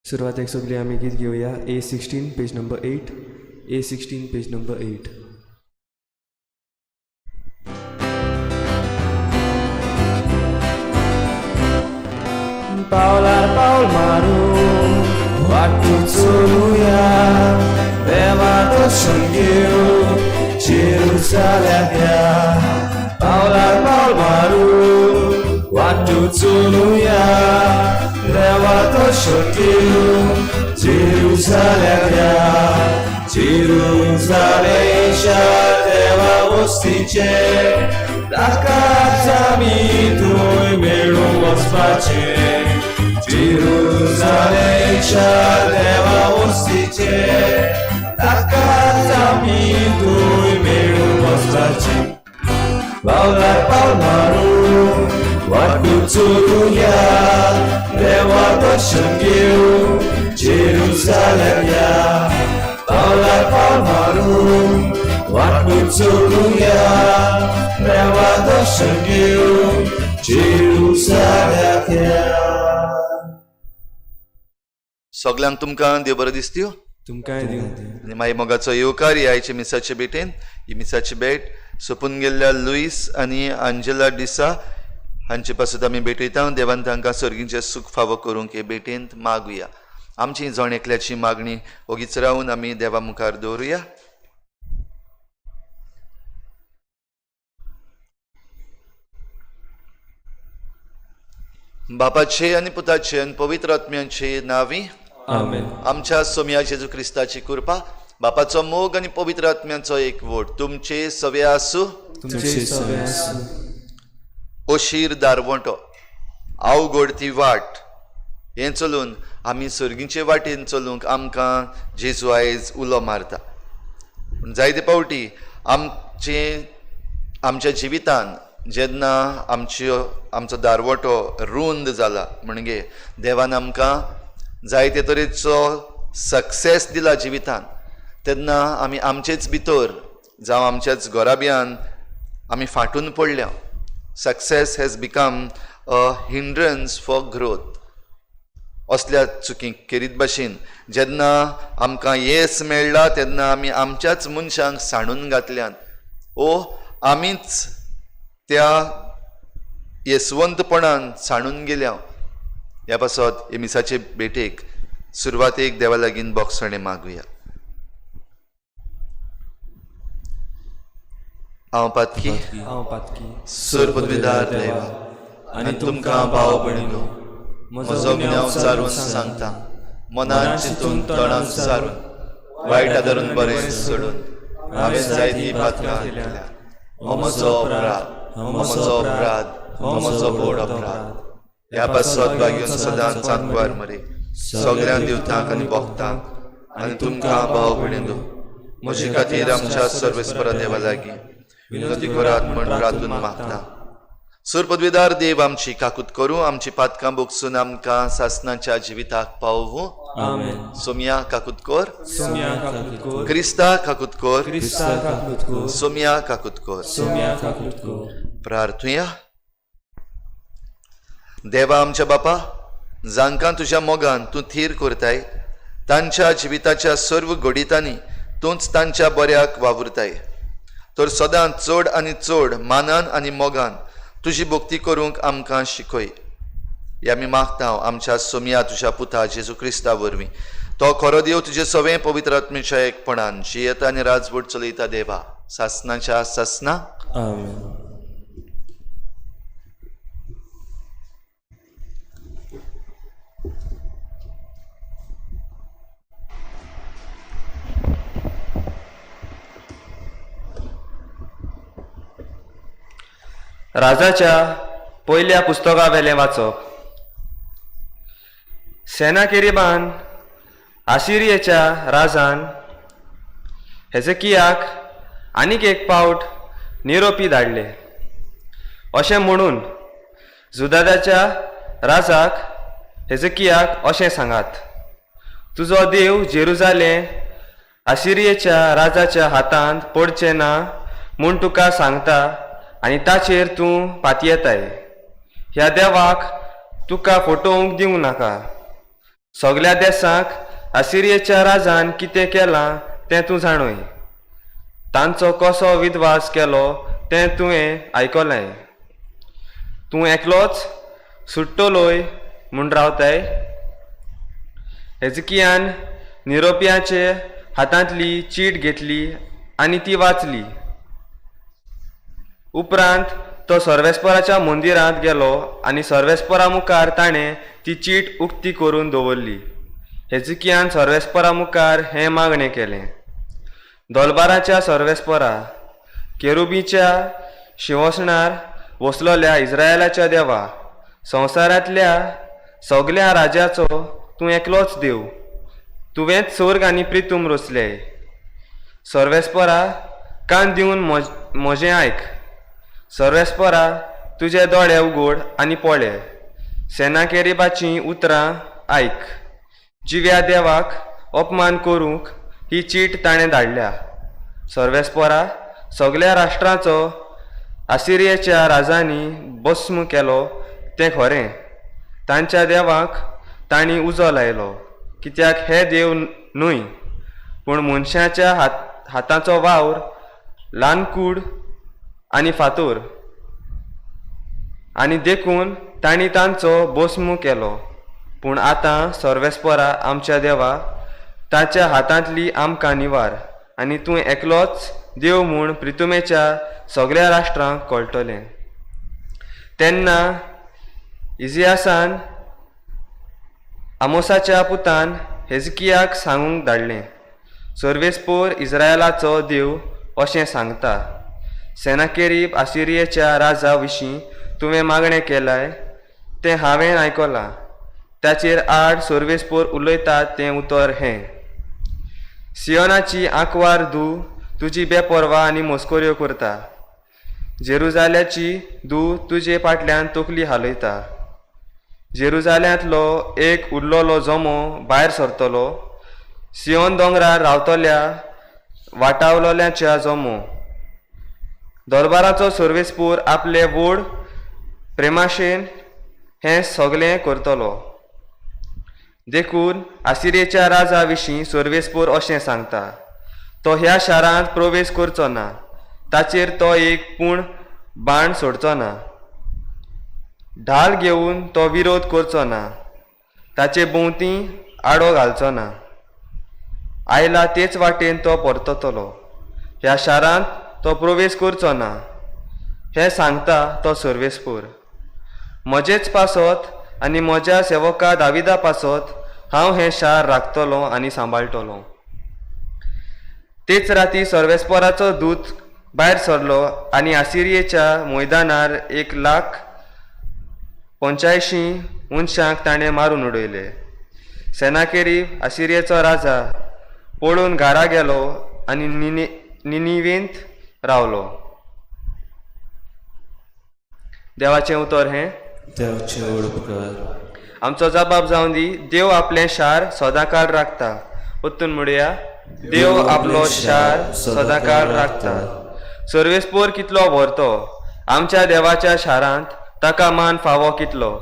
सुरवातेक सगळीं आमी गीत घेवया. A 16 page number 8, A 16 page number 8. पावलार पावल मारून वाटू चलुया, देवा दर्शन घेवन जेरुजाल्याक या. पावलार पावल मारून वाटू चलुया, देवा दर्शन घेवन जेरुजाल्याक या. जेरुजालेच्या देवा वस्तीचें, ताकाच आमी थंय मेळूंक वचपाचें. जेरुजालेच्या देवा वस्तीचें, ताकाच आमी थंय मेळूंक वचपाचें. पावलार पावल मारून वाटू चलुया, देवा दर्शन घेवन जेरुजाल्याक या. पावलार पावल मारून वाटू चलुया, देवा दर्शन घेवन जेरुजाल्याक या. सगल्यांक तुमकां देव बरो दिसत्यो. तुमकांय दिवं. आनी मागीर मोगाचो येवकार ह्या आयच्या मिसाचे भेटेन. ही मिसाची भेट सोंपून गेल्ल्या लुईस आनी आंजेला डिसा हांचे पासत आमी भेटयता. देवान तांकां सर्गीचें सूख फावो करूंक हे भेटेंत मागुया. आमची जण एकल्याची मागणी ओगीच रावन आमी देवा मुखार दवरुया. बापाचे आनी पुताचे आनी पवित्र आत्म्याचे नांवी आमेन. आमच्या सोमया जेजू क्रिस्ताची कृपा, बापाचो मोग आनी पवित्र आत्म्याचो एकवट तुमचे सवे आसूं. तुमचे सवे आसूं. अशीर दारवंटो, अवघड ती वाट, हें चलून आमी सर्गीचे वाटेन चलूंक आमकां जेजू आयज उलो मारता. पूण जायते फावटी आमच्या जिवितान जेन्ना आमचो दारवटो रूंद जाला, म्हणजे देवान आमकां जायते तरेचो सक्सेस दिला जिवितान, तेन्ना आमी आमचेच भितर जावं आमच्याच घराब्यान आमी फाटून पडल्या. Success has become a hindrance for growth. असल्या चुकींक केरीत भाशेन जेन्ना आमकां येस मेळ्ळा तेन्ना आमी आमच्याच मनशांक सांडून घातल्यात ओ आमीच त्या येसवंतपणान सांडून गेल्या. ह्या पासत हे मिसाचे भेटेक सुरवातेक देवा लागीं बोगसणें मागुया. हांव पातकी, हांव पातकी, सर पदवीदार देवा, आनी तुमकां भाव भयणीनो, म्हजो गुन्यांव सारून सांगता. मनान चिंतून तोंडान सारून, वायट आदारून बरें सोडून हांवें जायती पातकां केल्या. हो म्हजो अपराध, हो म्हजो अपराध, हो म्हजो व्हड अपराध. ह्या पासत भाग्यून सदांच सांकवार मरे, सगळ्या देवतांक आनी भक्तांक आनी तुमकां भाव भयणीनो, म्हजे खातीर आमच्या सर्वेस्परा देवा लागीं विनंती करात म्हण प्रार्थून मागता. सुर पदवीदार देव आमची काकूत करूं, आमची पातकां बोगसून आमकां सासनाच्या जिविताक पावोवं. आमेन. सोमया काकूत कर. सोमया काकूत कर. क्रिस्ता काकूत कर. क्रिस्ता काकूत कर. सोमया काकूत कर. सोमया काकूत कर. प्रार्थुया. देवा आमच्या बापा, जांकां तुज्या मोगान तूं थीर करताय तांच्या जिविताच्या सर्व घडितांनी तूंच तांच्या बऱ्याक वावुरताय, तर सदांच चड आनी चड मानान आनी मोगान तुजी भक्ती करूंक आमकां शिकय. हे आमी मागता आमच्या सोमया तुज्या पुता जेजू क्रिस्ता वरवीं. तो खरो देव तुजे सवें पवित्र आत्मेच्या एकपणान जियेता आनी राजवट चलयता देवा सासनाच्या सासना. आमेन. राजाच्या पयल्या पुस्तकावेलें वाचप. सेनाकेरिबान आसिरियेच्या राजान हेजकियाक आनीक एक पावट निरोपी धाडले अशें म्हणून, जुदादाच्या राजाक हेजकियाक अशें सांगात, तुजो देव जेरुजालें आसिरियेच्या राजाच्या हातांत पडचें ना म्हूण तुका सांगता आनी ताचेर तूं पातयेताय. ह्या देवाक तुका फटोवंक दिवं नाका. सगल्या देसांक आसिरियेच्या राजान कितें केलां तें तूं जाणूय. तांचो कसो विद्वास केलो तें तुवें आयकलें. तूं एकलोच सुट्टलोय म्हूण रावताय? हेजकियान निरोपियाचे हातांतली चीट घेतली आनी ती वाचली. उपरांत तो सर्वेस्पराच्या मंदिरांत गेलो आनी सर्वेस्परा मुखार ताणें ती चीट उक्ती करून दवरली. हेजकियान सर्वेस्परा मुखार हें मागणें केलें. दोलबाराच्या सर्वेस्परा, केरुबीच्या शिंवसणार वसलोल्या इस्रायलाच्या देवा, संवसारांतल्या सगल्या राजाचो तूं एकलोच देव. तुवेंच स्वर्ग आनी प्रितूम रचले. सर्वेस्परा, कान दिवन म्हजें आयक. सर्वेस्परा, तुजे दोळे उगड आनी पळय. सेनाकेरिबाचीं उतरां आयक. जिव्या देवाक अपमान करूंक ही चीट ताणें धाडल्या. सर्वेस्परा, सगल्या राष्ट्रांचो आसिरियेच्या राजांनी भस्म केलो तें खरें. तांच्या देवाक तांणी उजो लायलो, कित्याक हे देव न्हय, पूण मनशाच्या हाताचो वावर, ल्हान कूड आनी फातोर, आनी देखून तांणी तांचो भस्म केलो. पूण आतां सर्वेस्परा आमच्या देवा, ताच्या हातांतली आमकां निवार आनी तूं एकलोच देव म्हूण प्रितुमेच्या सगल्या राष्ट्रांक कळटलें. तेन्ना इजियासान आमोसाच्या पुतान हेजकियाक सांगूंक धाडलें, सर्वेस्पोर इस्रायलाचो देव अशें सांगता, सेनाकेरीब आसिरियेच्या राजा विशीं तुवें मागणें केलाय तें हांवें आयकलां. ताचेर आड सर्वेस्पोर उलयता तें उतर हें. सियोनाची आंकवार धूव तुजी बेपर्वा आनी मस्कऱ्यो करता. जेरुजाल्याची धूव तुजे फाटल्यान तकली हालयता. जेरुजाल्यांतलो एक उरलेलो जमो भायर सरतलो, सियोन दोंगरार रावतल्या वाटावलोल्यांच्या जमो. दरबाराचो सर्वेस्पोर आपले व्हड प्रेमाशेन हें सगलें करतलो. देखून आसिरियेच्या राजा विशीं सर्वेस्पोर अशें सांगता, तो ह्या शारांत प्रवेश करचो ना, ताचेर तो एक पूण बाण सोडचो ना, ढाल घेवन तो विरोध करचो ना, ताचे भोंवती आडो घालचो ना. आयला तेच वाटेन तो परततलो, ह्या शारांत तो प्रवेश करचो ना, हें सांगता तो सर्वेस्पोर. म्हजेच पासत आनी म्हज्या सेवका दाविदा पासत हांव हें शार राखतलो आनी सांबाळटलो. तेच राती सर्वेस्पोराचो दूत भायर सरलो आनी आसिरियेच्या मैदानार 1,85,000 मनशांक ताणें मारून उडयले. सेनाकेरीब आसिरियेचो राजा पळून घरा गेलो आनी निनिवेंत रावलो. देवाचें उतर हें. देवाचे व्हड उपकार. आमचो जबाब जावन दी, देव आपलें शार सदांकाळ राखता. परतून म्हणुया, देव आपलो शार सदांकाळ राखता. सर्वेस्पोर कितलो व्हरतो आमच्या देवाच्या शारांत, ताका मान फावो कितलो.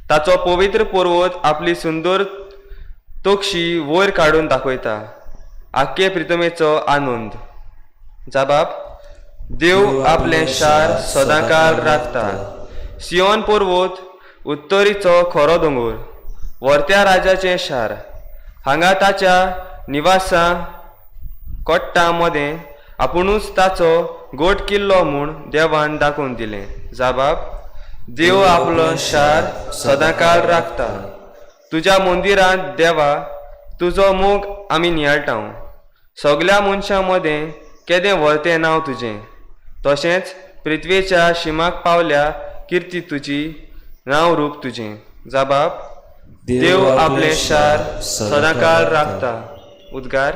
ताचो पवित्र पर्वत आपली सुंदर तोक्षी वयर काडून दाखयता. आख्खे प्रितमेचो आनंद. जबाब, देव आपलें शार सदांकाळ राखता. सियोन पर्वत उत्तरीचो खरो दोंगर, व्हरत्या राजाचें शार. हांगा ताच्या निवासा कोट्टा मदें आपुणूच ताचो गोट किल्लो म्हूण देवान दाखोवन दिलें. जबाब, देव आपलो शार सदांकाळ राखता. तुज्या मंदिरांत देवा तुजो मोग आमी नियाळटा. सगल्या मनशां मदें केदें व्हरतें नांव तुजें, तशेंच पृथ्वेच्या शिमाक पावल्या किर्ती तुजी, नांव रूप तुजें. जबाब, देव आपलें शार सदांकाळ राखता. उद्गार.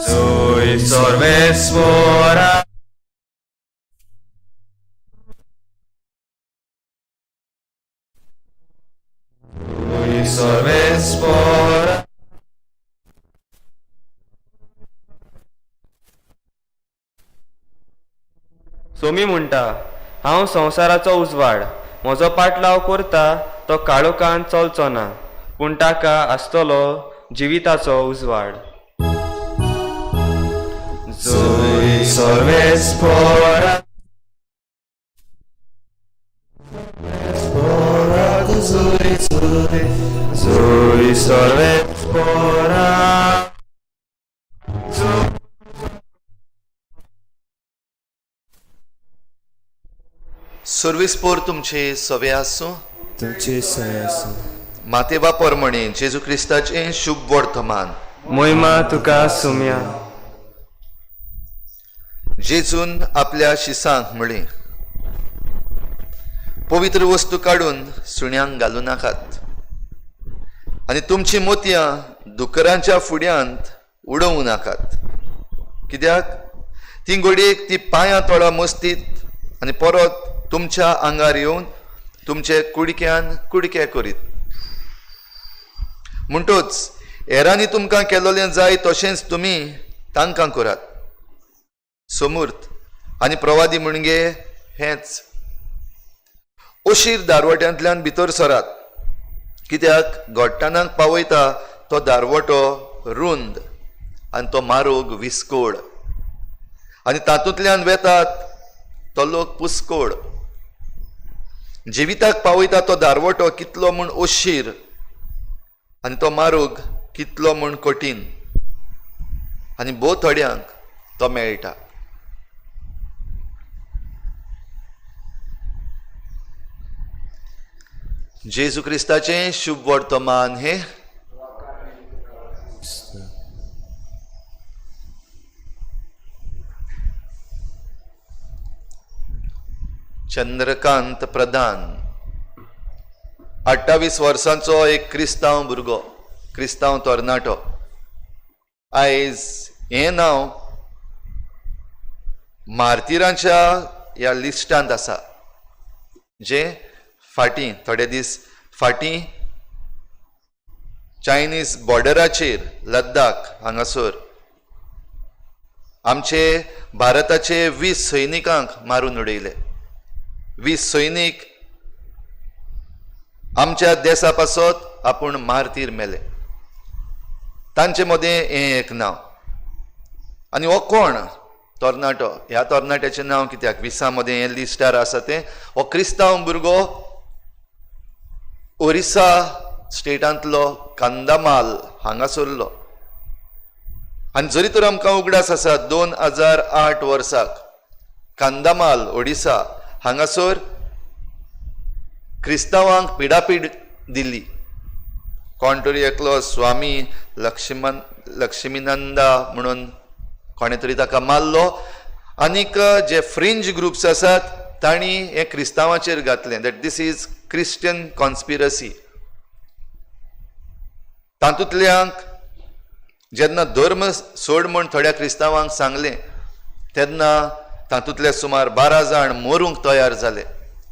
जोय सर्वेस्वरा जोय सर्वेस्वरा. सोमी म्हणटा, हांव संवसाराचो उजवाड. म्हजो पाटलाव करता तो काळोखान चलचो ना, पूण ताका आसतलो जिविताचो उजवाड. जय सर्वेस्पोरा जय सर्वेस्पोरा. सर्वीस पोर तुमचे सवे आसूं. तुमचे सय आसूं. मातेवा परमणे जेजू क्रिस्ताचें शुभ वर्तमान. मोहिमा तुका सुम्या. जेजून आपल्या शिसांक म्हळें, पवित्र वस्तू काडून सुण्यांक घालूं नाकात आनी तुमचीं मोतयां दुकरांच्या फुड्यांत उडोवं नाकात, कित्याक तीं घडयेक ती पांयां तोळा मस्तीत आनी परत तुमच्या आंगार येवन तुमचे कुडक्यान कुडके करीत. म्हणटोच हेरांनी तुमकां केलोलें जाय तशेंच तुमी तांकां करात. सोमूर्त आनी प्रवादी म्हणगे हेंच. अशीर दारवट्यांतल्यान भितर सरात, कित्याक गोट्टानाक पावयता तो दारवटो रुंद आनी तो मारोग विस्कोड आनी तातूंतल्यान वेतात तो लोक पुस्कोड. जिविताक पावयता तो दारवटो कितलो म्हूण अशीर आनी तो मारोग कितलो म्हूण कठीण आनी भोव थोड्यांक तो मेळटा. जेजू क्रिस्ताचें शुभ वर्तमान हें. चंद्रकांत प्रधान 28 वर्सांचो एक क्रिस्तांव भुरगो, क्रिस्तांव तरणाटो. आयज हें नांव मार्तिरांच्या ह्या लिस्टांत आसा, जें फाटीं थोडे दीस फाटीं चायनीज बॉर्डराचेर लद्दाख हांगासर आमचे भारताचे 20 सैनिकांक मारून उडयले. 20 सैनीक आमच्या देसा पासत आपूण मार्तीर मेले. तांचे मदें हें एक नांव. आनी हो कोण तरणाटो, ह्या तरणाट्याचें नांव कित्याक 20 मदें हें लिस्टार आसा तें, हो क्रिस्तांव भुरगो ओरिसा स्टेटांतलो कंदामाल हांगासरलो. आनी जरी तर आमकां उगडास आसा 2008 वर्साक कंदामाल ओडिसा हांगासर क्रिस्तांवांक पिडापीड दिल्ली. कोण तरी एकलो स्वामी लक्ष्मीनंदा म्हणून कोणें तरी ताका मारलो आनीक जे फ्रिंज ग्रुप्स आसात तांणी हें क्रिस्तांवाचेर घातलें, that this is Christian conspiracy. तातूंतल्यांक जेन्ना धर्म सोड म्हूण थोड्या क्रिस्तांवांक सांगलें तेन्ना तातूंतले सुमार 12 जाण मरूंक तयार जाले,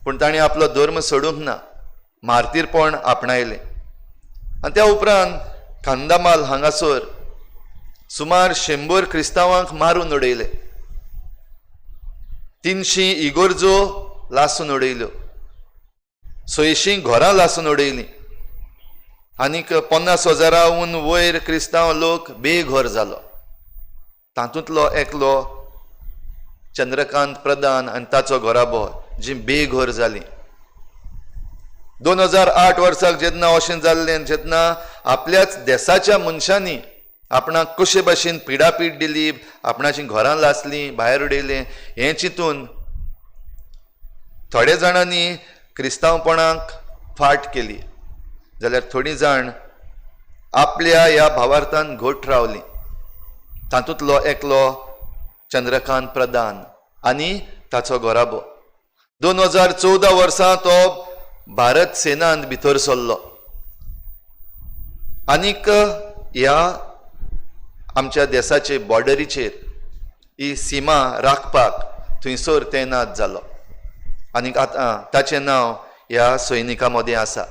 पूण तांणी आपलो धर्म सोडूंक ना, मार्तीरपण आपणायलें. आनी त्या उपरांत कंदामाल हांगासर सुमार 100 क्रिस्तांवांक मारून उडयले, 300 इगोर्जो लासून उडयल्यो, 600 घरां लासून उडयलीं आनीक 50,000 वयर क्रिस्तांव लोक बेघर जालो. तातूंतलो एकलो चंद्रकांत प्रधान आनी ताचो घराबो जी बेघर जाली. 2008 वर्साक जेन्ना अशें जाल्लें, जेन्ना आपल्याच देसाच्या मनशांनी आपणाक कशे भाशेन पिडापीड दिली, आपणाचीं घरां लासलीं, भायर उडयलें, हें चिंतून थोड्या जाणांनी क्रिस्तांवपणाक फाट केली, जाल्यार थोडीं जाण आपल्या ह्या भावार्थान घट रावलीं. तातूंतलो एकलो चंद्रकांत प्रधान आनी ताचो घराबो. 2014 वर्सां तो भारत सेनांत भितर सरलो आनीक ह्या आमच्या देसाचे बॉर्डरीचेर ही सीमा राखपाक थंयसर तैनात जालो आनीक आतां ताचें नांव ह्या सैनिकां मदें आसा,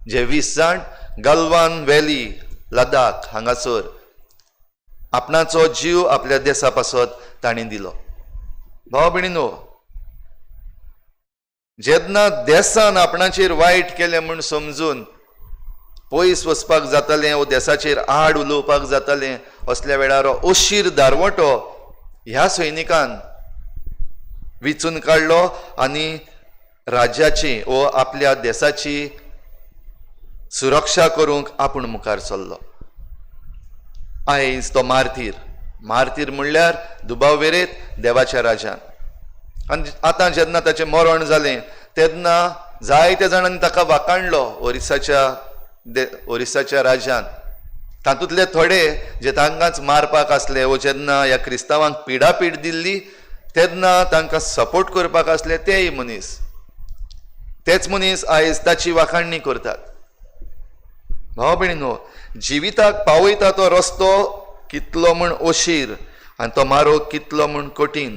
जे 20 जाण गलवान व्हॅली लडाख हांगासर आपणाचो जीव आपल्या देसा पासत तांणी दिलो. भाव भयणीनो, जेन्ना देसान आपणाचेर वायट केलें म्हूण समजून पयस वचपाक जातालें वो देसाचेर आड उलोवपाक जातालें, असल्या वेळार अशीर दारवटो ह्या सैनिकान विचून काडलो आनी राज्याची वो आपल्या देसाची सुरक्षा करूंक आपूण मुखार सरलो. आयज तो मार्तीर, मार्तीर म्हणल्यार दुबाव वेरेत देवाच्या राज्यान. आनी आतां जेन्ना ताचें मरण जालें तेन्ना जायत्या जाणांनी ताका वाकाणलो ओरिसाच्या राज्यान. तातूंतले थोडे जे तांकांच मारपाक आसले वो जेन्ना ह्या क्रिस्तांवांक पिडापीड दिल्ली तेन्ना तांकां सपोर्ट करपाक आसले तेय मनीस, तेच मनीस आयज ताची वाखाणणी करतात. भाव भयणीनो, जिविताक पावयता तो रस्तो कितलो म्हूण अशीर आनी तो मारो कितलो म्हूण कठीण,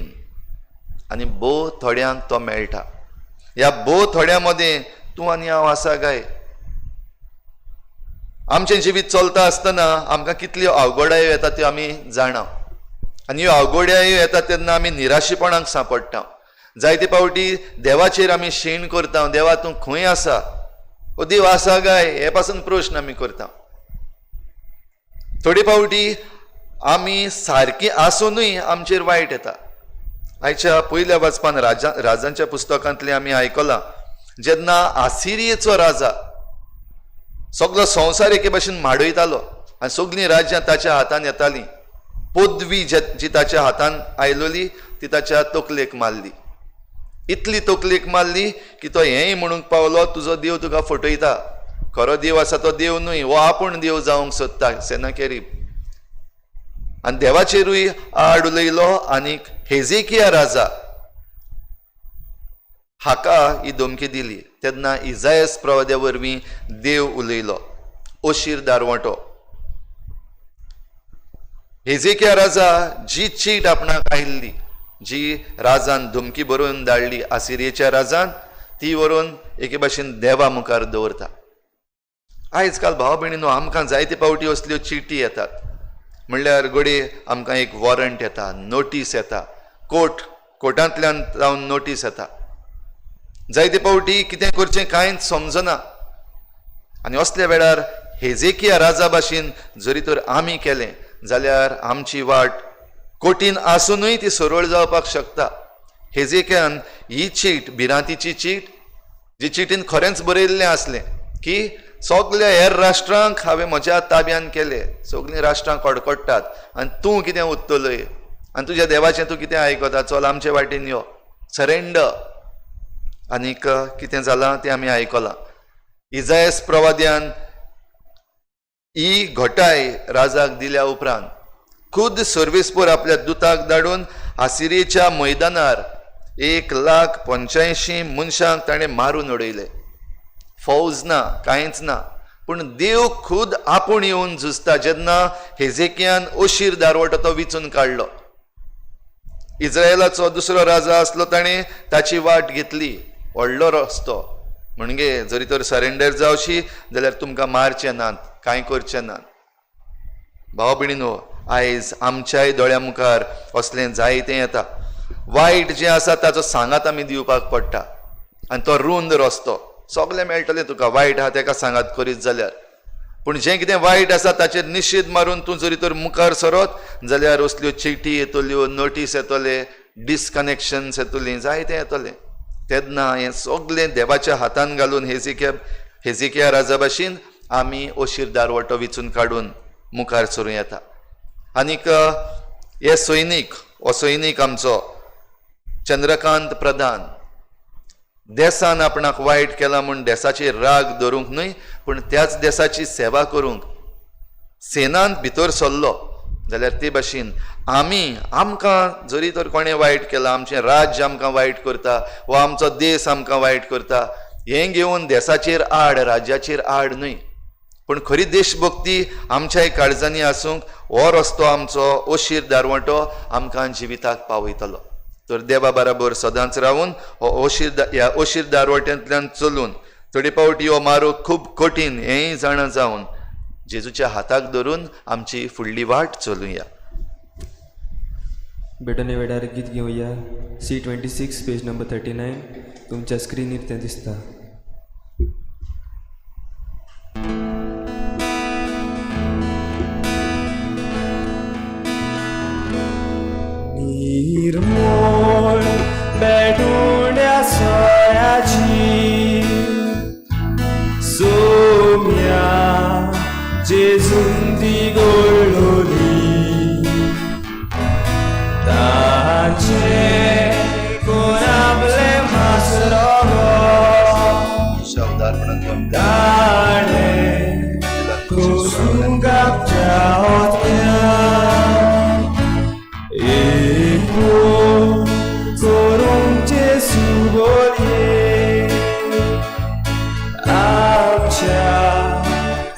आनी भोव थोड्यांक तो मेळटा. ह्या भोव थोड्यां मदें तूं आनी हांव आसा काय? आमचें जिवीत चलता आसतना आमकां कितल्यो अवघडायो येता त्यो आमी जाणा, आनी ह्यो अवघडायो येता तेन्ना आमी निराशेपणाक सांपडटा. जायते फावटी देवाचेर आमी शीण करता, देवा तूं खंय आसा, ओ देव आसा काय, हे पासून प्रश्न आमी करता. थोडे फावटी आमी सारकी आसुनूय आमचेर वायट येता. आयच्या पयल्या वाचपान राजांच्या पुस्तकांतलें आमी आयकलां, जेन्ना आसिरियेचो राजा सगलो संवसार एके भाशेन माडयतालो आनी सगलीं राज्यां ताच्या हातान येतालीं, पदवी जी ताच्या हातान आयलोली ती ताच्या तकलेक मारली. इतली तकलेक मारली की तो हेंय म्हणूंक पावलो, तुजो देव तुका फटयता, खरो देव आसा तो देव न्हय, हो आपूण देव जावंक सोदता सेनाकेरीब. आनी देवाचेरूय आड उलयलो. आनीक हेजेकिया राजा हाका ही धमकी दिली. तेन्ना इजायस प्रवाद्या वरवीं देव उलयलो, अशीर दारवटो. हेजेकिया राजा जी चीट आपणाक आयिल्ली, जी राजान धमकी बरोवन धाडली आसिरियेच्या राजान, ती व्हरून एके भाशेन देवा मुखार दवरता. आयज काल भाव भयणीनो, आमकां जायते फावटी असल्यो चिटी येतात. म्हणल्यार घडये आमकां एक वॉरंट येता, नोटीस येता, कोर्टांतल्यान जावन नोटीस येता. जायते फावटी कितें करचें कांयच समजना. आनी असल्या वेळार हेजेकिया राजा भाशेन जरी तर आमी केलें जाल्यार आमची वाट कठीण आसुनूय ती सरळ जावपाक शकता. हेजेकियान ही चीट, भिरांतीची चीट, जी चिटीन खरेंच बरयल्लें आसलें की सगल्या हेर राष्ट्रांक हांवें म्हज्या ताब्यान केले, सगलीं राष्ट्रां कडकडटात आनी तूं कितें उत्तलय आनी तुज्या देवाचें तूं कितें आयकता, चल आमचे वाटेन यो, सरेंडर. आनीक कितें जालां तें आमी आयकलां. इजायस प्रवाद्यान ही घटाय राजाक दिल्या उपरांत खुद सर्वेस्पोर आपल्या दुताक धाडून आसिरियेच्या मैदानार 1,85,000 मनशांक ताणें मारून उडयले. फौज ना, कांयच ना, पूण देव खुद आपूण येवन झुजता. जेन्ना हेजेकियान अशीर दारवटो तो विचून काडलो, इस्रायलाचो दुसरो राजा आसलो, ताणें ताची वाट घेतली, व्हडलो रस्तो, म्हणजे जरी तर सरेंडर जावशी जाल्यार तुमकां मारचे नात, कांय करचे नात. भाव भयणीनो, आयज आमच्याय दोळ्या मुखार असलें जायतें येता. वायट जें आसा ताचो सांगात आमी दिवपाक पडटा, आनी तो रुंद रस्तो सगलें मेळटलें तुका, वायट आहा तेका सांगात करीत जाल्यार. पूण जें कितें वायट आसा ताचेर निशेध मारून तूं जरी तर मुखार सरत जाल्यार असल्यो चिटी येतल्यो, नोटीस येतले, डिसकनेक्शन्स येतलीं, जायतें येतलें. तेन्ना हें सगलें देवाच्या हातान घालून हेजेकिया राजा भाशेन आमी अशीर दारवटो विचून काडून मुखार सरूं येता. आनीक हे सैनीक, हो सैनीक आमचो चंद्रकांत प्रधान, देसान आपणाक वायट केला म्हूण देसाचेर राग धरूंक न्हय, पूण त्याच देसाची सेवा करूंक सेनांत भितर सरलो जाल्यार ते भाशेन आमी, आमकां जरी तर कोणें वायट केलां, आमचें राज्य आमकां वायट करता वा आमचो देश आमकां वायट करता, हें घेवन देसाचेर आड, राज्याचेर आड न्हय, पूण खरी देशभक्ती आमच्याय काळजांनी आसूंक हो रस्तो आमचो अशीर दारवंटो आमकां जिविताक पावयतलो. तर देवा बराबर सदांच रावून हो अशीर ह्या अशीर दारवट्यांतल्यान चलून थोडे फावटी हो मारो खूब कठीण हेंय जाणा जावन जेजूच्या हाताक धरून आमची फुडली वाट चलुया. बेटोने वेळार गीत घेवया. C 26 page number 39. तुमच्या स्क्रिनीर तें दिसता. निर्मोळ बेटुण्या सोऱ्याची सोम्या जेजून ती गोळोली तांचे कोणाबले मासरो तुझ्या उदारपणान ताणें कोसुंगाच्या होत्या एकू करूंचे सुबोले आमच्या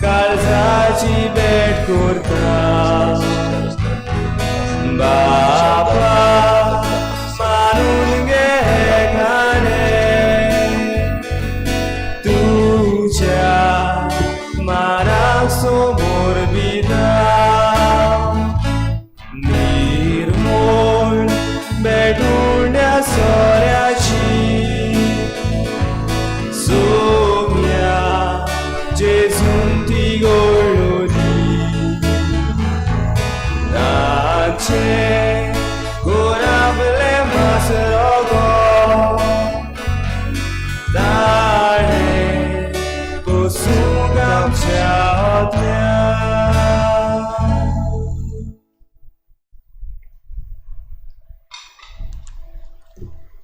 काळजाची भेट करता. बापा मानून घे खाणे तुझ्या मानाक समोर दिता. निर्मोळ बेटुण्या सोऱ्याची सोम्या जेजून ती गोळोली तांचे कोराबले मासरो गो ताणें कोसूंक आमच्या होत्या.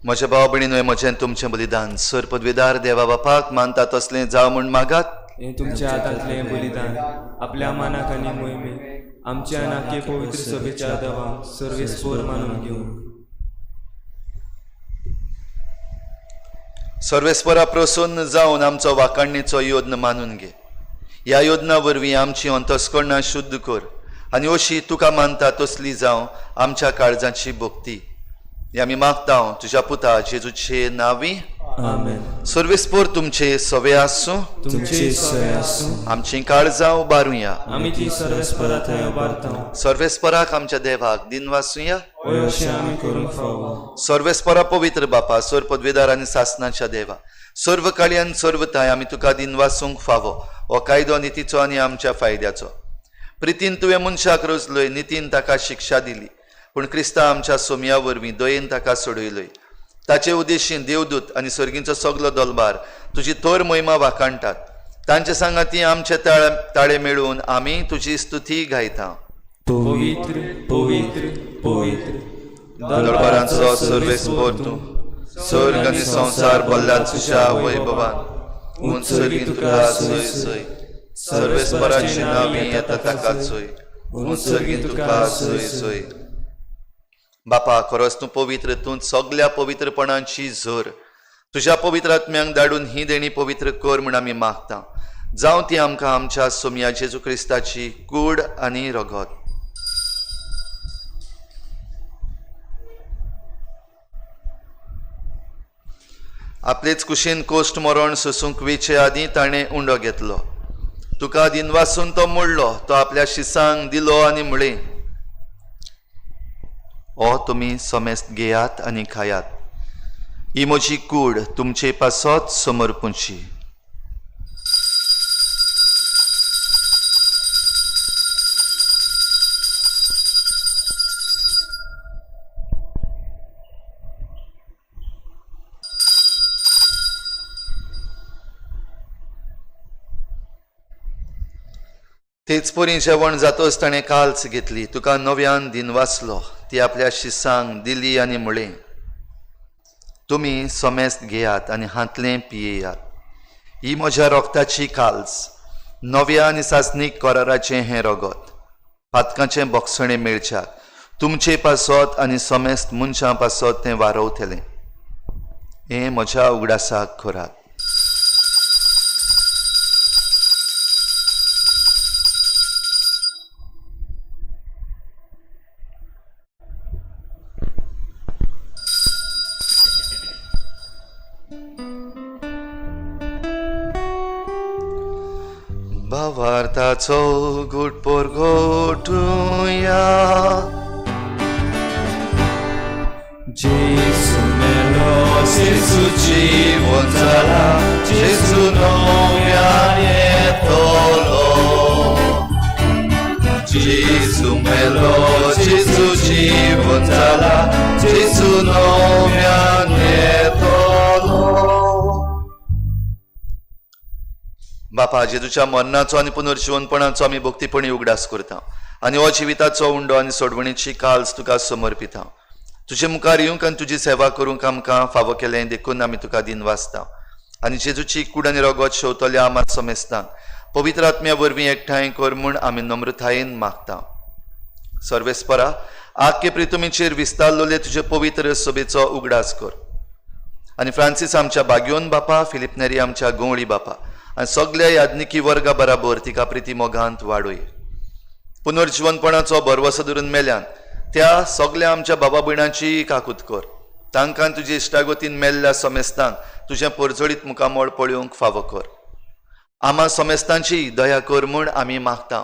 म्हज्या भाव भयणीनो, म्हजें तुमचें बलिदान सर पदवीदार देवा बापाक मानता तसलें जावं म्हूण मागात. हें तुमच्या हातांतलें बलिदान आपल्या मानाक आनी मोहिमेक आमच्या नाके पवित्र सभेच्या दवांक सर्वेस्पोर मानून घेवं. सर्वेस्परा प्रसन्न जावन आमचो वाखाणणेचो योद्न मानून घे. ह्या योजना वरवीं आमची अंतस्करणां शुद्ध कर आनी अशी तुका मानता तसली जावं आमच्या काळजाची भक्ती. हे आमी मागता तुज्या पुता जेजूचे नांवी. आमेन. सर्वेस्पोर तुमचे सवे आसूं. तुमचे सय आसूं. आमची काळजां उबारुया. आमी ती सर्वेस्परा थंय उबारता. सर्वेस्पराक आमच्या देवाक दिनवासुया. हय, अशें आमी करूंक फावो. सर्वेस्परा पवित्र बापा, सर्व पदवेदार आनी सासनाच्या देवा, सर्व काळी आनी सर्व थांय आमी तुका दिनवासूंक फावो. हो कायदो नितीचो आनी आमच्या फायद्याचो. प्रितीन तुवें मनशाक रचलोय, नितीन ताका शिक्षा दिली, पूण क्रिस्ता आमच्या सोमया वरवीं दयेन ताका सोडयलोय. ताचे उद्देशीन देवदूत आनी सर्गींचो सगलो दलबार तुजी थोर महिमा वाखाणटात. तांचे सांगाती आमचे ताळे मेळून आमी तुजी स्तुती गायता. पवित्र पवित्र पवित्र दरबारांचो सर्वेस्पोर तूं, स्वर्ग आनी संवसार भल्ला तुज्या वैभवान. उंच सर्गी तुका सोय सोय, सर्वेस्पराची नांवी येता ताका सोय, उंच सर्गी तुका सोय सोय. बापा, खरोच तूं पवित्र, तूं सगल्या पवित्रपणाची झर. तुज्या पवित्र आत्म्यांक धाडून ही देणी पवित्र कर म्हूण आमी मागता. जावं ती आमकां आमच्या सोमया जेजू क्रिस्ताची कूड आनी रगत. आपलेच कुशीन कोश्ट मरण सोसूंक वेचे आदीं ताणें उंडो घेतलो. तुका दिनवासून तो मोडलो, तो आपल्या शिसांक दिलो आनी म्हळें, ओ तुमी समेस्त घेयात आनी खायात, ही म्हजी कूड तुमचे पासत समर्पूंची. तेच परी जेवण जातोच ताणें काल्च घेतली, तुका नव्यान दिनवासलो, ती आपल्या शिसांक दिली आनी म्हळें, तुमी समेस्त घेयात आनी हांतलें पियेयात, ही म्हज्या रोगताची काल्स, नव्या आनी सासणीक कराराचें हें रगत, पातकाचें बोगसणें मेळच्याक तुमचे पासत आनी समेस्त मनशां पासत तें वारवतलें. हें म्हज्या उगडासाक करात. भावार्थाचो गुट जेजू जिवन जाला, जेजू नव्यान येतलो. जेजू मेलो, जेजू जिवन जाला, जेजू नव्यान येतलो. बापा, जेजूच्या मरणाचो आनी पुनर्जिवनपणाचो आमी भक्तीपणी उगडास करता आनी हो जिविताचो उंडो आनी सोडवणीची काल्स तुका समर्पिता. तुजे मुखार येवंक आनी तुजी सेवा करूंक आमकां फावो केलें देखून आमी तुका दिन वाचता आनी जेजूची कूड आनी रगत शेवतल्या आमा समेस्तांक पवित्र आत्म्या वरवीं एकठांय कर म्हूण आमी नम्रतायेन मागता. सर्वेस्परा, आख्खे प्रितुमीचेर विस्तारलेले तुजे पवित्र सभेचो उगडास कर आनी फ्रांसीस आमच्या बाग्योन बापा, फिलीप नेरी आमच्या गंवळी बापा आनी सगल्या याज्ञिकी वर्गा बराबर तिका प्रिती मोगांत वाडोय. पुनर्जिवनपणाचो भरवसो धरून मेल्यान त्या सगल्या आमच्या बाबा भयणांची काकूत कर. तांकां तुजे इश्टागतीन मेल्ल्या समेस्तांक तुजें परजळीत मुखामळ पळोवंक फावो कर. आमा समेस्तांची दया कर म्हूण आमी मागता.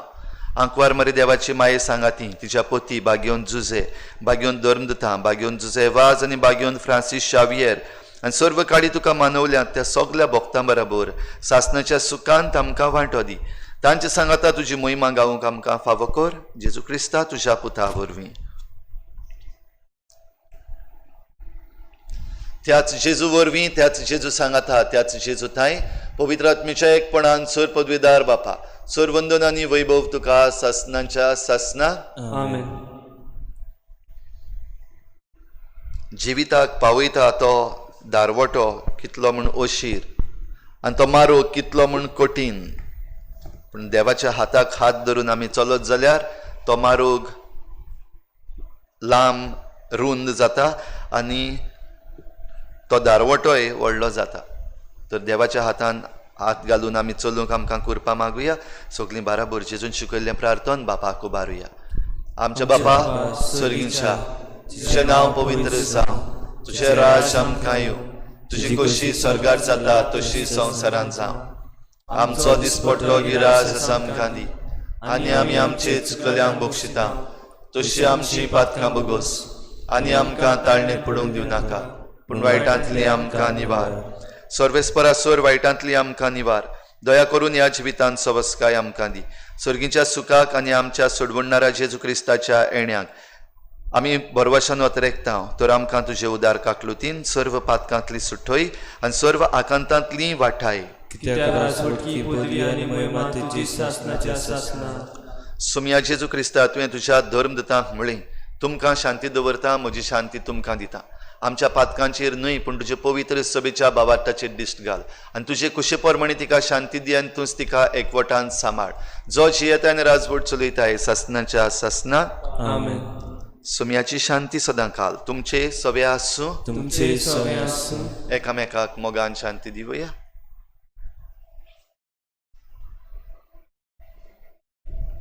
आंकवार मरे देवाची माये सांगाती तिच्या पोती बागेवन जुजे, बागेवन धर्मदुता, बागेवन जुजे वाज आनी बागेवन फ्रांसीस शावियर आनी सर्व काळी तुका मानवल्यात त्या सगल्या भक्तां बराबर सासणाच्या सुखांत आमकां वांटो दी. तांचे सांगाता तुजी मोहिमा गावंक आमकां फावो कर, जेजू क्रिस्ता तुज्या पुता वरवीं. त्याच जेजू वरवीं, त्याच जेजू सांगाता, त्याच जेजू थांय पवित्र आत्मेच्या एकपणान सर पदवीदार बापा, सर वंदन आनी वैभव तुका सासनाच्या सासना. आमेन. जिविताक पावयता तो दारवटो कितलो म्हूण अशीर आनी तो मारो कितलो म्हूण कठीण, पूण देवाच्या हाताक हात धरून आमी चलत जाल्यार तो मारोग लांब रुंद जाता आनी तो दारवटोय व्हडलो जाता. तर देवाच्या हातान हात घालून आमी चलूंक आमकां कुरपा मागुया. सगलीं बाराबर जेजून शिकयल्लें प्रार्थन बापाक उबारुया. आमच्या बापा सर्गींच्या, तुजें नांव पवित्र जावं, तुजें राज आमकां येवं, तुजी खोशी स्वर्गार जाता तशी संवसारांत जावं. आमचो दिसपट्टो गिराज आमकां दी आनी आमी आमचे चुकल्यांक बक्षिता तशी आमची पातकां बगोस आनी आमकां ताळणेक पडूंक दिवं नाका, पूण वायटांतली आमकां निवार. सर्वेस्परा सोर वायटांतली आमकां निवार. दया करून ह्या जिवितांत सवस्काय आमकां दी. सर्गीच्या सुखाक आनी आमच्या सोडवणणारा जेजू क्रिस्ताच्या येण्याक आमी भरवशान अतरेकता. तर आमकां तुजे उदार काकलुतीन सर्व पातकांतली सुठोय आनी सर्व आकांतांतली वाठाय. कित्याक राजवटकी पदवी आनी महिमा तुजी सासनाच्या सासना. सोमया जेजू क्रिस्ता, तुवें तुज्या धर्मदूतांक म्हळें, तुमकां शांती दवरता, म्हजी शांती तुमकां दिता. आमच्या पातकांचेर न्हय पूण तुजे पवित्र सभेच्या बाबाटाचेर दिश्ट घाल आनी तुजे कुशे प्रमाणे तिका शांती दी आनी तूंच तिका एकवटान सांबाळ, जो जियेता आनी राजवट चलयता सासनाच्या सासना. आमेन. सोमयाची शांती सदां काल तुमचे सवे आसूं. तुमचे सवे आसूं. एकामेकाक मोगान शांती दिवया.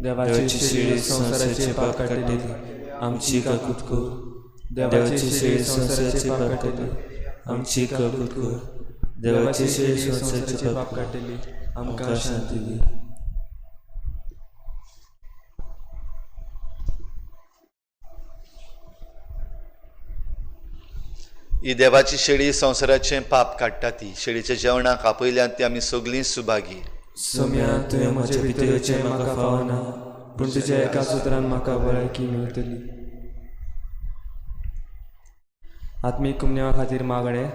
देवाची शेळी संवसाराचे पाप काडटली, आमची काकूत कर. देवाची शेळी संवसाराचे पाप काडटली, आमची काकूत कर. देवाची शेळी संवसाराचे पाप काडटली, आमकां शांती दी. ही देवाची शेळी संवसाराचें पाप काडटा. ती शेळीच्या जेवणाक आपयल्यात ती आमी सगलीं सुभागी. सोम्या, तुवें म्हज्या भितर येवचें म्हाका फावना, पूण तुज्या एका सुत्रान म्हाका भलायकी मेळटली. आत्मीक कुमन्यावा खातीर मागणें.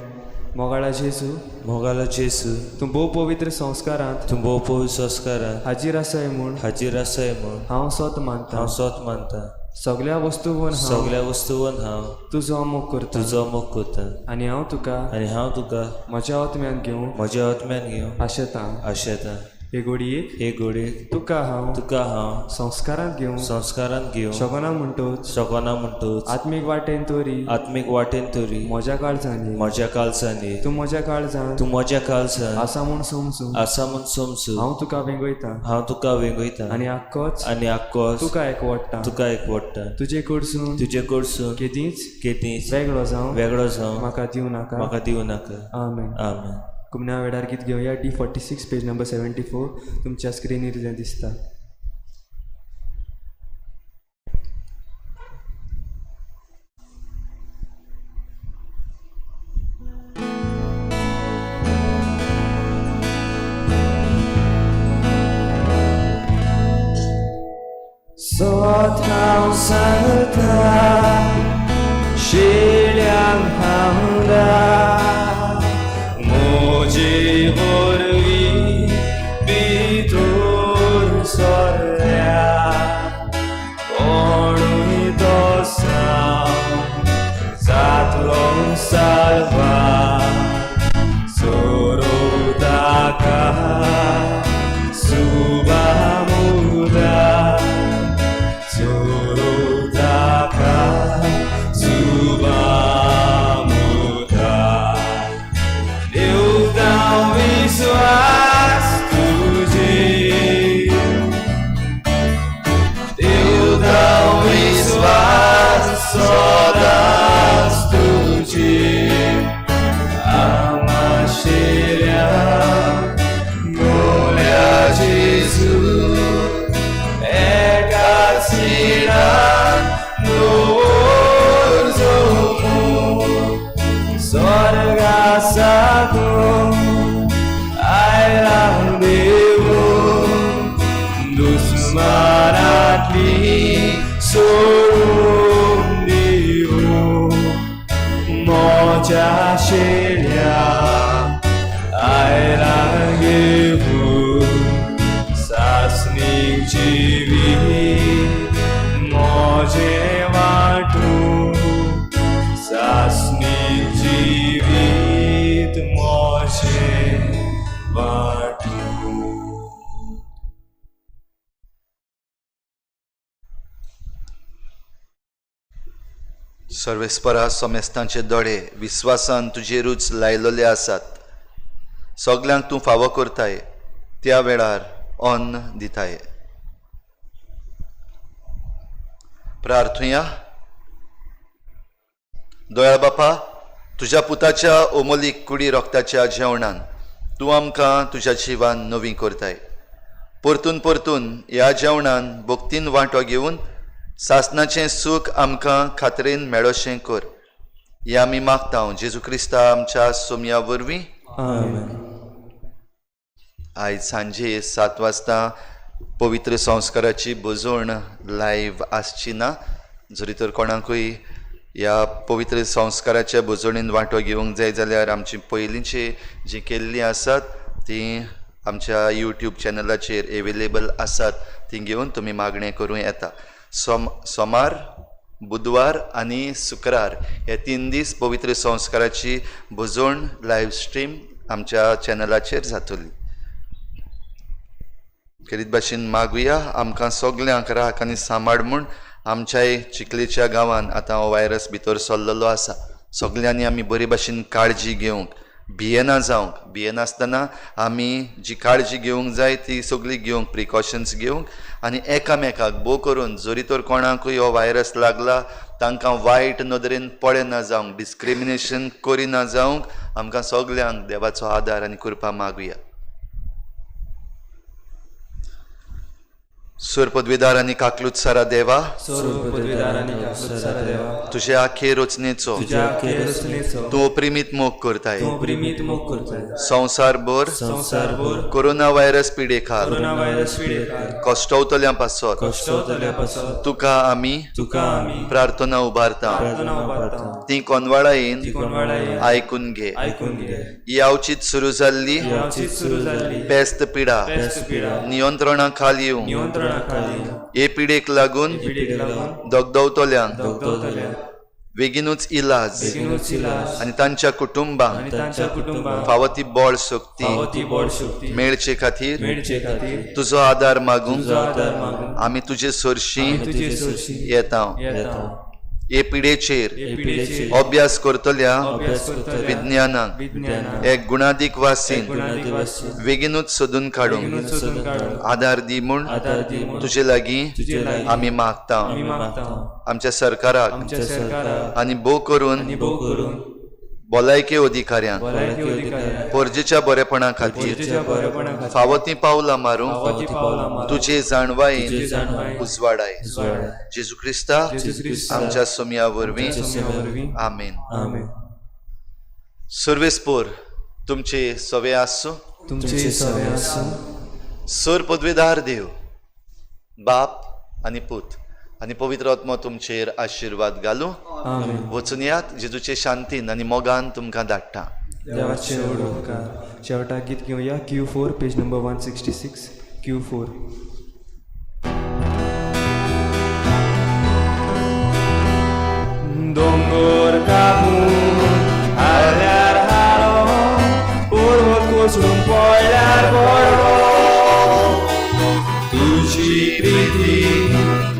मोगाळा जेजू, मोगाला जेजू, तूं भोव पवित्र संस्कारांत, तूं भोव पवित्र संस्कारांत हाजीर आसाय म्हूण, हाजीर आसाय म्हूण हांव सोत मानता. हांव सोत मानता. सगल्या वस्तूवन हांव, सगल्या वस्तूवन हांव तुजो मोग करता, तुजो मोग करता. आनी हांव तुका, आनी हांव तुका म्हज्या आत्म्यान घेवंक, म्हज्या आत्म्यान घेवंक आशेतां. आशेतां. हे घडयेक, हे घडयेक तुका हांव, तुका हांव संस्कारांत घेवंक, संस्कारांत घेवंक शकना म्हणटोच, शकना म्हणटोच, आत्मीक वाटेन तरी, आत्मीक वाटेन तरी म्हज्या काळजान ये. म्हज्या काळजान ये. तूं म्हज्या काळजान, तूं म्हज्या काळजान आसा म्हूण समजू, आसा म्हूण समजू, हांव तुका वेंगयतां, हांव तुका वेंगयतां, आनी आक्कोच, आनी आक्कोच तुका एकवटता, तुका एकवटता. तुजे कडसून, तुजे कडसून केदींच केदींच वेगळो जावं, वेगळो जावं म्हाका दिवं नाका, म्हाका दिवं नाका. आमेन. आमेन. कुमण्या वेळार गीत घेवया. D46 page number 74 तुमच्या स्क्रिनीर जें दिसता. सोत हांव सांगता शिल्यांक हांव म्हजे वरवीं भितर सरल्या कोणूय तो साव जातलो साल्वार सोरोताका सुबामुदा सोरोताका सुबामुदा देवता विश्वास तुझे देवता विश्वास सदांच तुझे आमाशेल्या मोल्या जेजू एकाच खिणान दवर जमू स्वर्गा साकून आयला देव दुस्मानातली सोडून देव म्हज्या शेल्या आयला घेवन सासणीक जिवीत म्हजें वांटूं सासणीक जिवीत म्हजें वांटूं. सर्वेस्परा समेस्तांचे दोळे विस्वासान तुजेरूच लायलेले आसात. सगल्यांक तूं फावो करताय त्या वेळार अन्न दिताय. प्रार्थुया. दयाळ बापा, तुज्या पुताच्या ओमोलीक कुडी रोगताच्या जेवणान तूं आमकां तुज्या जिवान नवी करताय. परतून परतून ह्या जेवणान भक्तीन वांटो घेवन सासणाचें सूख आमकां खात्रेन मेळोशें कर. हें आमी मागता जेजू क्रिस्ता आमच्या सोमया वरवीं. आमेन. आयज सांजे 7 वाजता पवित्र संस्काराची भजवण लायव्ह आसची ना. जरी तर कोणाकूय ह्या पवित्र संस्काराच्या भजवणीन वांटो घेवंक जाय जाल्यार आमची पयलींची जी केल्लीं आसात ती आमच्या यूट्यूब चॅनलाचेर एवेलेबल आसात, ती घेवन तुमी मागणें करूं येता. सोमार, बुधवार आनी शुक्रार हे 3 दीस पवित्र संस्काराची भजवण लायव्ह स्ट्रीम आमच्या चॅनलाचेर जातली. खेरीत भाशेन मागुया आमकां सगल्यांक राख आनी सांबाळ म्हूण. आमच्याय चिखलेच्या गांवान आतां हो व्हायरस भितर सरलेलो आसा. सगल्यांनी आमी बरे भाशेन काळजी घेवंक, भियेना जावंक, भियेनासतना आमी जी काळजी घेवंक जाय ती सगळी घेवंक, प्रिकॉशन्स घेवंक आनी एकामेकाक भोव करून जरी तर कोणाकूय हो व्हायरस लागला तांकां वायट नदरेन पळयना जावंक, डिस्क्रिमिनेशन करिना जावंक आमकां सगल्यांक देवाचो आदार आनी कृपा मागुया. सुर पदवीदार आनी काकलूत सारा देवा, सर्व पदवीदार आनी काकलूत सारा देवा, तुझे आखे रचनेचो तुज्या आखे रचनेचो तूं प्रेमीत मोग करताय. तूं प्रेमीत मोग करताय. संवसारभर संवसारभर कोरोना व्हायरस पिडेखाल कोरोना व्हायरस पिडेखाल कश्टवतल्या पासत कश्टवतल्या पासत तुका आमी तुका आमी प्रार्थना उबारता. प्रार्थना उबारता. ती कोनवाळायेन ती कोनवाळायेन आयकून घे. आयकून घे. ही अवचीत सुरू जाल्ली ही अवचीत सुरू जाल्ली पेस्त पिडा पेस्त पिडा नियंत्रणा खाल येवं. नियंत्रणा खाल येवं. हे पिडेक लागून पिडेक लागून दगदवतल्यांक दगदवतल्यांक बेगीनूच इलाज बेगीनूच इलाज आनी तांच्या कुटुंबांक आनी तांच्या कुटुंबांक फावो ती बळ शक्ती फावो ती बळ शक्ती मेळचे खातीर मेळचे खातीर तुजो आदार मागूंक तुजो आदार मागूंक आमी तुजे सरशी आमी तुजे सरशी येता. येता. हे पिडेचेर हे पिडेचेर अभ्यास करतल्या अभ्यास करतल्या विज्ञानाक विज्ञानाक एक गुणादीक वासीन गुणादीक वासीन बेगीनूच सोदून काडूंक बेगीनूच सोदून काडूंक आदार दी म्हूण आदार दी म्हूण तुजे लागीं तुजे लागीं आमी मागता. आमी मागता. आमच्या सरकाराक आमच्या सरकाराक आनी भोव करून आनी भोव करून भलायकी अधिकाऱ्यांक भलायकी अधिकाऱ्यांक परजेच्या बरेपणा खातीर परजेच्या बरेपणा खातीर फावो तीं पावलां मारूंक फावो ती पावलां मारूंक तुजे जाणवायेन तुजे जाणवायेन उजवाडाय. उजवाडाय. जेजू क्रिस्ता जेजू क्रिस्ता आमच्या सोमया वरवीं. आमच्या सोमया वरवीं. आमेन. आमेन. सर्वेस्पोर तुमचे सवे आसूं. तुमचे सवे आसूं. सर पदवेदार देव बाप, आनी पूत आनी पवित्र आत्मो तुमचेर आशिर्वाद घालूं. आमेन. वचून यात, जेजूचे शांतीन आनी मोगान तुमकां धाडटा. देवाचे व्हड उपकार. शेवटाक गीत घेवया Q4, page number 166, Q4. दोंगोर कापून हाल्यार हालो, पर्वत कोसळून पडल्यार पडलो, तुजी प्रिती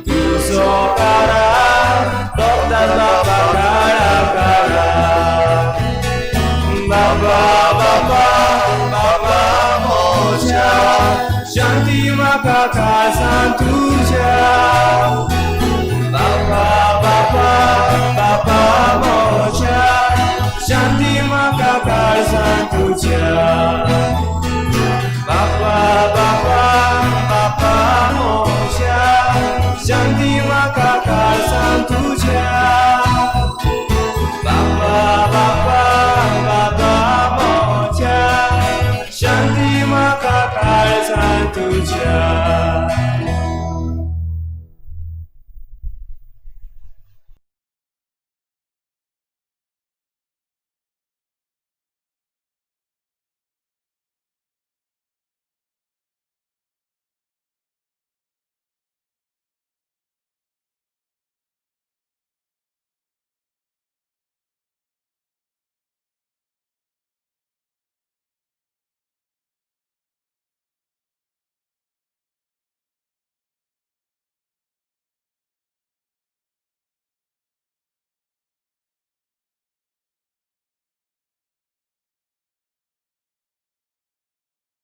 तुजो कारार तोपता बाबा काळा काळा. बाबा बाबा बाबा म्हज्या, शांती म्हाका काळजान तुज्या. बाबा बाबा बाबा म्हज्या, शांती म्हाका काळजान तुज्या. बाबा बाबा बाबा म्हज्या, शांती म्हाका काळजान तुज्या. बाबा बाबा बाबा म्हज्या, शांती म्हाका काळजान तुज्या.